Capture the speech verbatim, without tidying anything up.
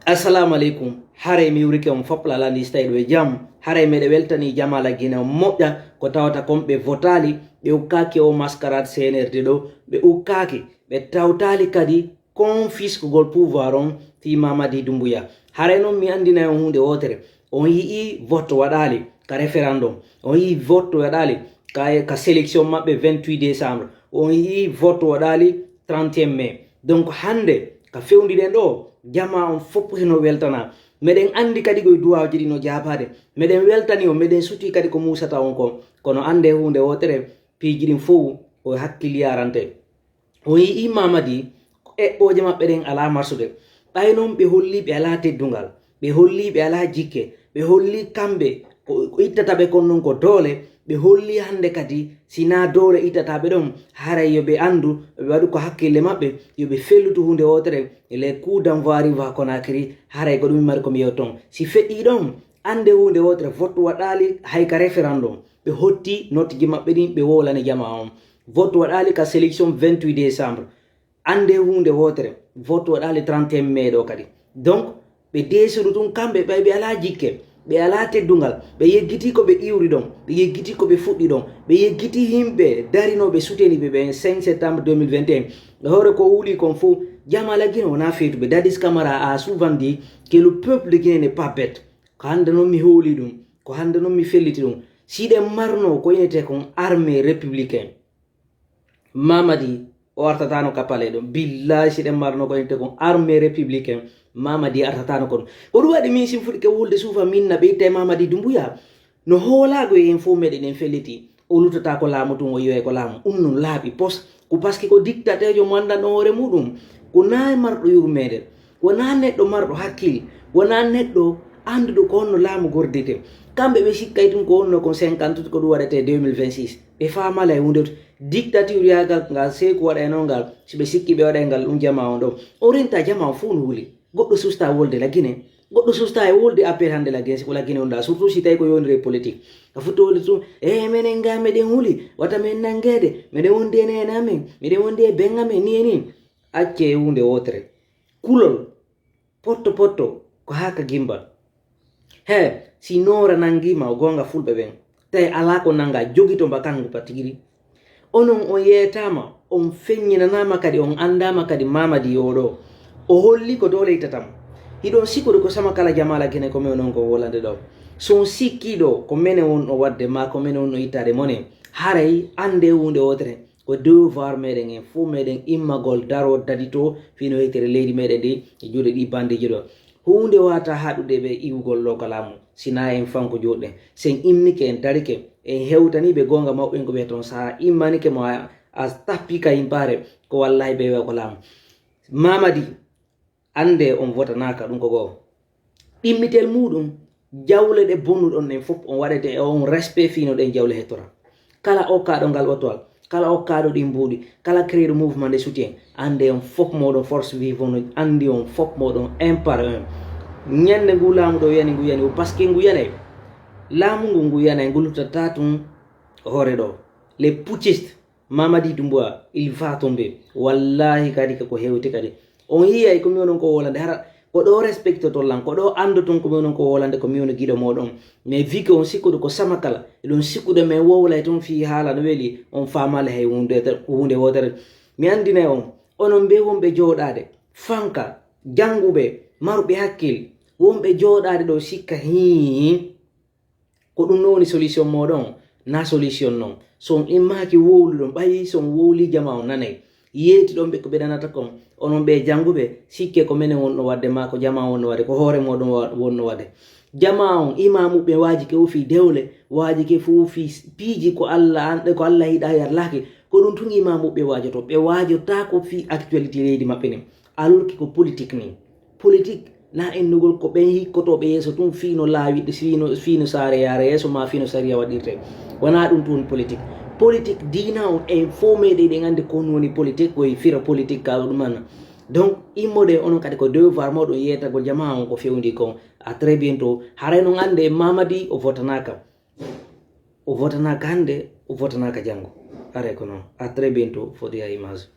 Assalamu aleykum. Haray mi yurike on fop lala ndi stay ɗo e jam. Haray meɗe weltani jamala Gine on moƴƴa ko tawata kon ɓe votali, ɓe ukkaki o mascarade C N R D ɗo, ɓe ukkaki, ɓe tawtali kadi konfiskugol pouvoir on fi Mamadi Doumbouya. Haray non mi andinay on hunde wotere. On yi'i vote waɗali ka référendum. On yi'i vote waɗali ka, ka sélection maɓɓe vingt-huit décembre. On yi'i vote waɗali trente et un mai. Donc hande ka fewndi ɗen ɗo, jama on fop hino weltana. Meɗen andi kadi koye duwawuji ɗi no jaabade. Meɗen weltani on, meɗen suti kadi ko musata on kon. Kono ande hunde wotere, piiji ɗin fow o hakkil yarante. On yi'i Mamadi, eɓɓooje maɓɓe ɗen alaa marsude. Ɓay non ɓe holli ɓe alaa teddungal, ɓe holli ɓe alaa jikke, ɓe holli kamɓe ko, ko ittata ɓe kon non ko doole, ɓe holli hande kadi si naa doole ittata ɓe ɗon, haray yo ɓe andu, ɓe waɗu ko hakkille maɓɓe, yo ɓe fellutu hunde wotere, les coups d'envoi arrivent à Conakry, haray ko ɗum mari ko mi yewton. Si feƴƴi ɗon, ande hunde wotere, vote waɗali hay ka référendum, ɓe hotti notiji maɓɓe ɗin, ɓe wowlani jama on. Vote waɗali ka sélection vingt-huit décembre. Ande hunde wotere, vote waɗali trente et un mai ɗo kadi. Donc, ɓe desuɗu tun kamɓe ɓay ɓe alaa jikke, ɓe alaa teddungal, ɓe yeggiti ko ɓe iwri ɗon, ɓe yeggiti ko ɓe fuɗɗi ɗon, ɓe yeggiti yimɓe darinoɓe soutenir ɓe ɓen cinq septembre deux mille vingt et un. E hoore ko wuli kon fow, jama lagino wona feetuɓe. Dadis Camara a souvent dit que le peuple de Guinée n'est pas bête. Ko hande non mi hooli ɗum, ko hande non mi felliti ɗum. Si ɗen marno ko inete kon armée républicain, Mamadi o artatano ka palais ɗon. Billahi si ɗen marno ko inete kon armée républicain, Mamadi artatano kon. Ko ɗum waɗi min si fuɗike wulde suufa minna ɓe itta e Mamadi Doumbouya. No hoolaago e en fof meɗen en felliti. O luttata ko laamu tun, o yiyoy ko laamu. Ɗum non laaɓi pos. Ko parce que ko dictatejo mo anndanɗo hoore muɗum. Ko naa e marɗo yurmeende. Wonaa neɗɗo marɗo hakkil. Wonaa neɗɗo annduɗo ko honno laamu gordete. Kamɓe ɓe sikkay tun ko honno kon cinquante ko ɗum waɗete deux mille vingt-six. Ɓe faamala e huunde to. Dictature yaagal ngal seeku waɗaynoo ngal. Si ɓe sikki ɓe waɗay ngal ɗum jama on ɗo. O renta jama on fof no wuli. Goɗɗo susta wolde la Guinée. Goɗɗo susta e wolde appel hande la Guinée, si ko la Guinée on ɗa. Surtout si tawi ko yondire politique. Ka futti wolde tun, e menen nga meɗen huli. Wata men nangede. Meɗen wondi e nene amen. Meɗen wondi e ben amen. Ni e ni. Acce e huunde wotere. Kulol. Potto potto. Ko haa ka gimba. He, si noora nangima o gonga fulɓe ɓen. Tawi alaa ko nanga jogito mba kangu patigiri. Onon on yeetaama, on feññinanaama kadi, on anndaama kadi Mamadi o ɗo. O holli ko doole ittata mo. Hiɗon sikkude ko sama kala jamaala Gine ko mi onon ko wolande ɗo. So on sikkii ɗo ko menen wonno waɗde maa ko menen wonno ittaade mone, haray annde huunde wootere. Ko devoir meɗen en fof meɗen immagol daro dadito fino yeytere leydi meɗen ndi e juuɗe ɗi bandeji ɗo. Huunde wata haɗude ɓe iwugol ɗo ka laamu, sina en fanko joɗɗen. Sen immike en darike, en hewtani ɓe gonga mawɓe en ko ɓe ton saha immanike mo a, a tappi ka impare ko wallahi ɓe wewa ko laamu. Mamadi, ande on votanaka ɗum ko goo. Ɗimmitel muɗum, jawle ɗe bonnuɗon ɗen fof on waɗete e on respect fino ɗen jawle hettora. Kala okkaɗo ngal otowal, kala okkaɗo ɗin mbuuɗi, kala créeɗo mouvement de soutien, ande on fof moɗon force vive on, andi on fof moɗon un par un. Ñande ngu laamu ɗo yani ngu yani o, parce que ngu yanay. Laamu ngu ngu yanay ngu luttata tun hoore ɗo. Les putschistes, Mamadi Doumbouya, il va tomber. Wallahi kadi ko hewti kadi. On yiyay ko mi onon ko wolande hara ko ɗo respectoton lan, ko ɗo andoton ko mi onon ko wolande ko mi woni giɗo moɗon. Mais vu que on sikkude ko sama kala, eɗon sikkude men wowlay ton fii haala no weli, on faamale hay hunde, hunde wotere. Mi andinay on, onon be wonɓe jooɗaade, fanka, janguɓe, marɓe hakkil, wonɓe jooɗaade ɗo sikka hii. Ko ɗum no woni solution moɗon, na solution non. So on immaaki wowluɗon, ɓayi so on wowli jama on nanay. Yeetiɗon ɓe ko ɓe nanata kon, onon ɓe janguɓe, sikke ko menen wonno wadde ma ko jama on wonno wadde, ko hoore moɗon wa-, wonno wadde. Jama on, imamuɓe waajike o fii dewle, waajike fof fii s-, piiji ko Allah an-, ko Allah yiɗa yarlaki. Ko ɗum tun imamuɓe waajoto, ɓe waajota ko fii actualité leydi maɓɓe ni. Alors que ko politique ni. Politique na ennugol ko ɓen hikkotooɓe yeeso tun fii no laawi, fii no, fii no saare yaara yeeso ma fii no sariya waɗirte. Wonaa ɗum tun politique. Politique diina on en fof meɗen eɗen anndi ko honɗum woni politique, ko e fira politique ka ɗum an. Donc, immoɗen onon kadi ko devoir moɗon yeetagol jama on ko fewndi kon. À très bientôt. Haray non annde Mamadi o votanaka. O votanaka hannde, o votanaka janngo. Haray ko non. À très bientôt for the image.